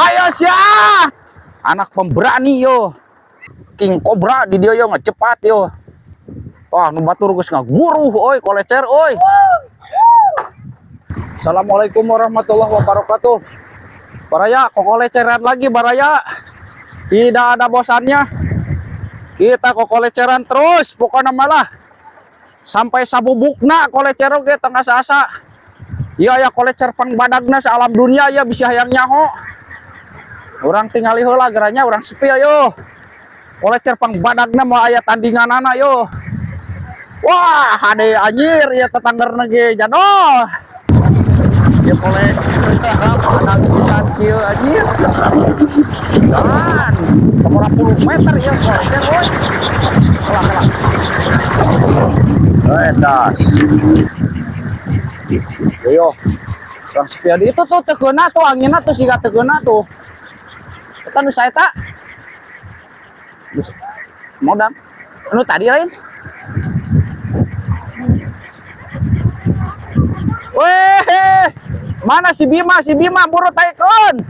Ayo sia. Anak pemberani yo. King Cobra di dia yo ngecepat yo. Wah, nu batur geus ngaguruh oi kolecer oi. Assalamualaikum warahmatullahi wabarakatuh. Baraya, kokoleceran lagi Baraya. Tidak ada bosannya. Kita kokoleceran terus pokoknya malah sampai sabubukna kolecer oge tengah asa. Iya ya kolecer pangbadagna alam dunia ya bisa hayang nyaho. Urang tingali heula geranya urang sepi ayo. Kolecer pangbadagna mau aya tandinganana yo. Wah, hade anjir ya tetanggerna ge jadol. Ya kolecer badag pisan kieu anjir. Dan sabaraha puluh meter ya kolecer euy. Kalah kalah. Eh, das. Yo yo. Urang sepi di itu tuh tegeuna tuh anginna tuh siga tegeuna tuh. Eta nu saeta. Modam. Nu tadi lain. Weh, mana si Bima? Si Bima buru taekon.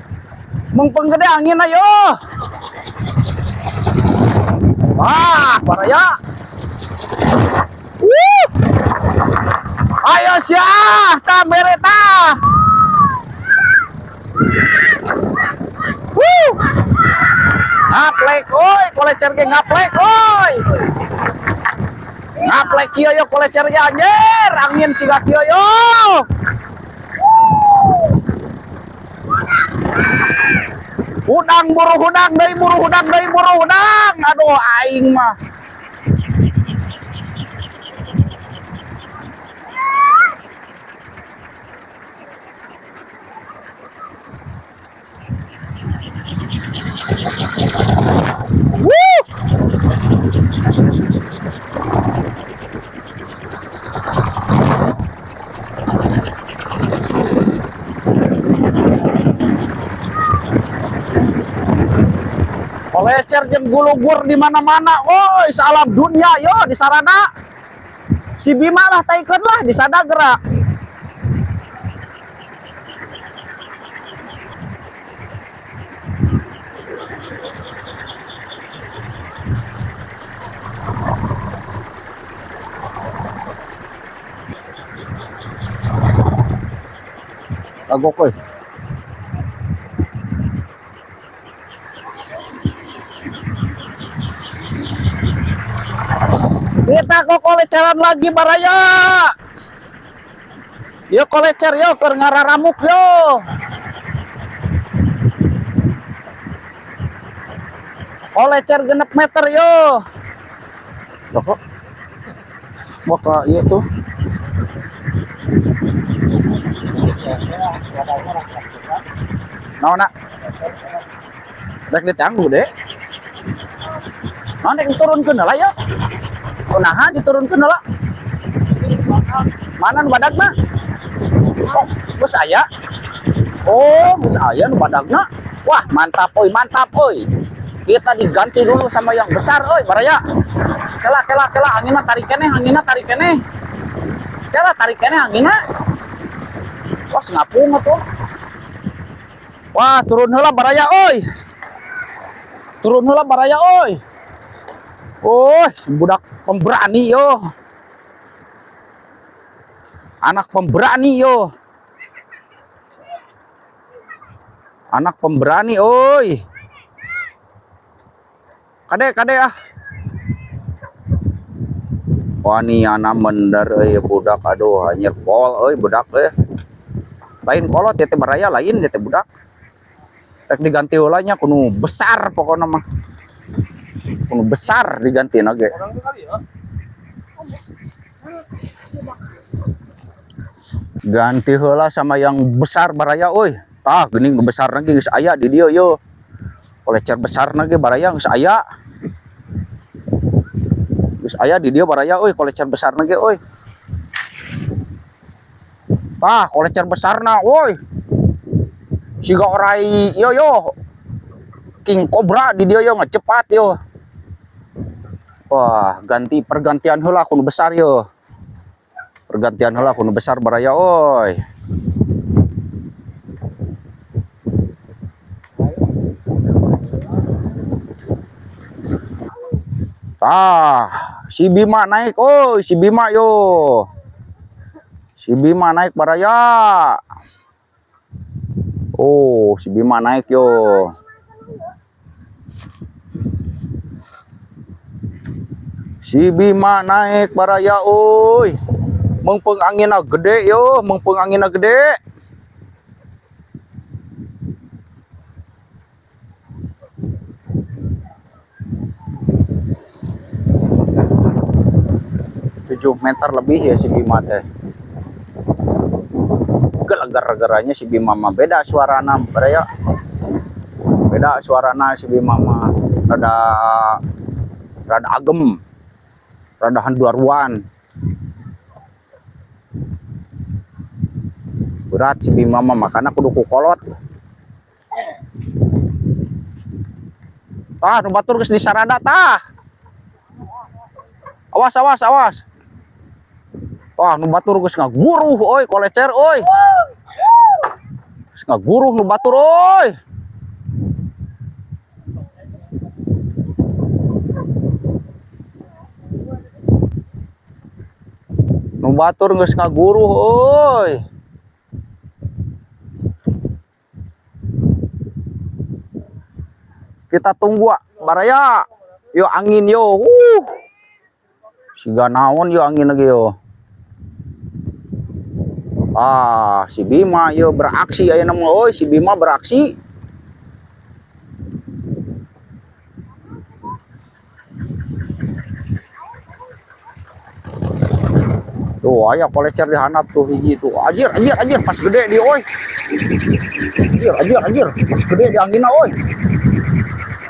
Mungpeng gede angin ayo. Wah, baraya. Wuh. Ayo siah, ta mere ta. Wuh. Ngaplek oi, kolecer ge ngaplek oi. Ngaplek kieu yo kolecer ge anjir, angin siga kieu yo. Hudang buru hudang deui buru hudang deui buru hudang. Aduh aing mah. Wuh. Kolecer jeung gulugur di mana-mana. Woi, salam dunia yo di sarana. Si Bima lah taikeun lah di sada gerak. Kagok euy. Kita kok koleceran lagi baraya. Yo kolecer yo keur ngararamuk yo. Kolecer 6 meter yo. Loh kok? Baka ieu tuh. Naon nak? Rek ditangguh deh. Naon rek diturunkeun heula yo. Oh naha diturunkeun heula. Mana nu badagna? Oh, geus aya. Oh, geus aya nu badagna. Wah, mantap oi, mantap oi. Kita diganti dulu sama yang besar oi, baraya. Kela kela kela anginna tarik keneh, anginna tarik keneh. Kela tarik keneh anginna. Wah, ngapung tuh. Wah, turun heula baraya oi. Turun heula baraya oi. Oh, budak pemberani yo. Anak pemberani yo. Anak pemberani oi. Kade kade ah. Wah, nih anak mender euy budak aduh anjir pol euy budak euy. Lain kolot ya teh baraya lain ya teh budak. Rek diganti heula nya kudu besar pokokna mah. Kudu besar diganti ge. Ganti heula sama yang besar baraya euy. Tah geuning nu besar ge geus aya di dieu yo. Kolecer besar ge baraya geus aya. Geus aya di dieu baraya euy kolecer besar ge euy. Tah kolecer besarna euy. Siga orai yo yo. King Cobra di dieu yo ngecepat yo. Wah, ganti pergantian heula kudu besar yo. Pergantian heula kudu besar baraya euy. Tah, si Bima naik. Oh, si Bima yo. Si Bima naik, baraya. Oh, si Bima naik yo. Si Bima naik, baraya oi. Meungpeung anginna gede yo, meungpeung anginna gede. 7 meter lebih ya si Bima teh. Gelegar-gerannya si Bima mah beda suarana, baraya. Beda suarana si Bima mah, rada rada agem, rada handuaruan. Berat si Bima mah, makana kudu ku kolot. Ah, nu batur geus disarada tah. Awas, awas, awas. Wah, nu batur geus ngaguruh euy, kolecer euy. Geus ngaguruh nu batur euy. Nu batur geus ngaguruh euy. Kita tunggu ah, baraya. Yo angin yo. Siga naon yo angin lagi yo. Ah, si Bima yo beraksi ayeuna mah euy, si Bima beraksi. Tuh, aya kolecer di handap tuh hiji tuh. Anjir, anjir, anjir, pas gede di euy. Anjir, anjir, anjir, pas gede di anginna euy.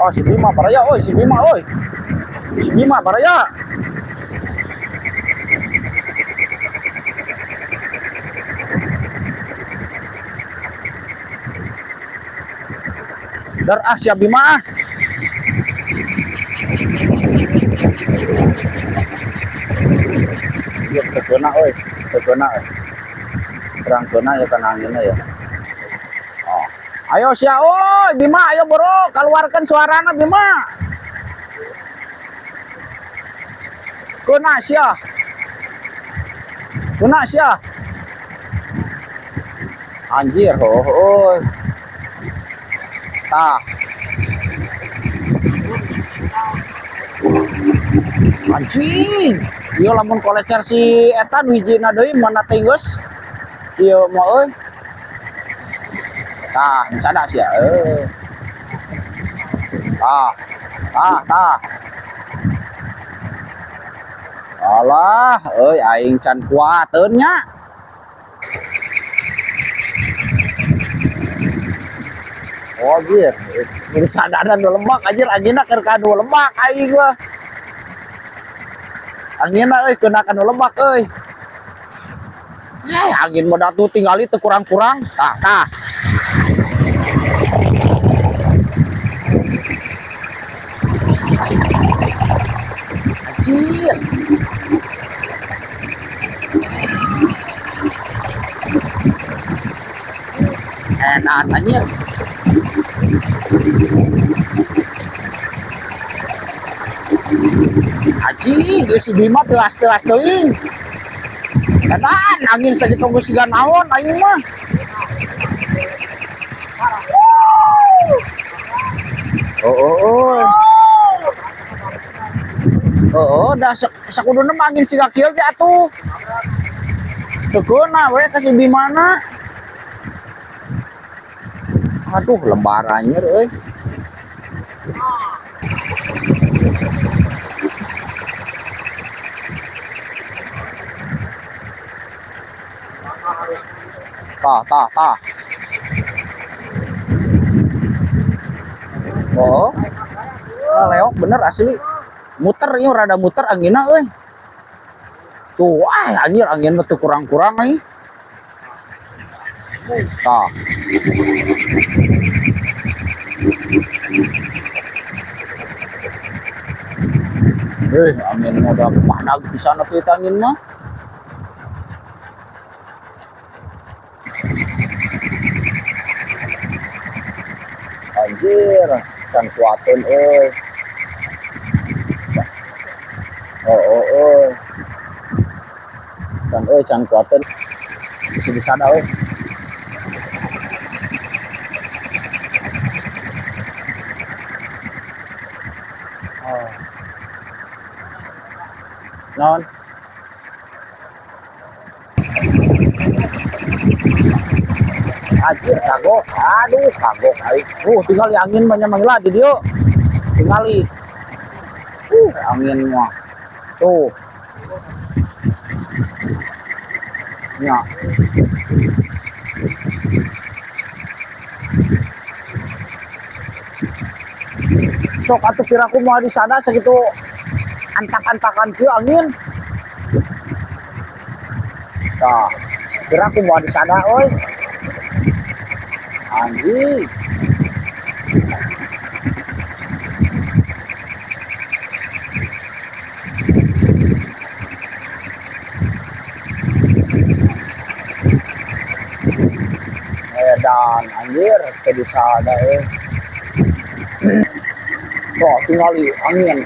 Ah, si Bima baraya euy, si Bima euy. Si Bima baraya. Dar ah si Bima ah. Iya, terkena euy, terkena euy. Kurang kena ya kana anginna ya. Oh. Ayo sia euy, Bima ayo bro, keluarkan suarana Bima. Kena sia. Kena sia. Anjir, oh, oh. Tah. Anjing. Ieu lamun kolecer si eta nu hijina deui mana teh geus. Ieu mah euy. Tah, disada sia. Eh. Tah. Tah, tah. Alah, euy aing can kuateun nya. Oh, anjir. Geus sadaran nu lebak anjir, anjirna keur ka nu lebak aing mah. Anginna euy keuna ka nu lebak euy. Eh, angin mah datu tingali teu kurang-kurang. Tah, tah. Anjir. Enak anjir. Anjing, geus si Bima teuas-teuas teuing. Edan angin sakitu geus siga naon aing mah. Oh, oh, oh. Oh, oh, dah sakuduna mah angin siga kieu ge atuh. Teu keuna we ka si Bimana. Aduh, lebar anjir euy. Tah, tah, tah. Oh. Ah, leok bener asli. Muter ieu rada muter anginna euy. Tuh, ah anjir angin mah teu kurang-kurang euy. Tah. Angin mah udah padag pisan atuh eta angin mah. Anjir, can kuateun euy. Euy, can kuateun. Bisa disada we. Oh. Non. Anjir, kagok. Aduh, kagok aing. Tinggal angin banyak manggila di dieu. Tingali. Angin mah. Tuh. Ya. Sok atuh piraku moal disada sakitu antak-antakan kieu angin. Tah, piraku moal disada euy. Anjing. Edan anjir teu disada euy. Tuh, tingali angin.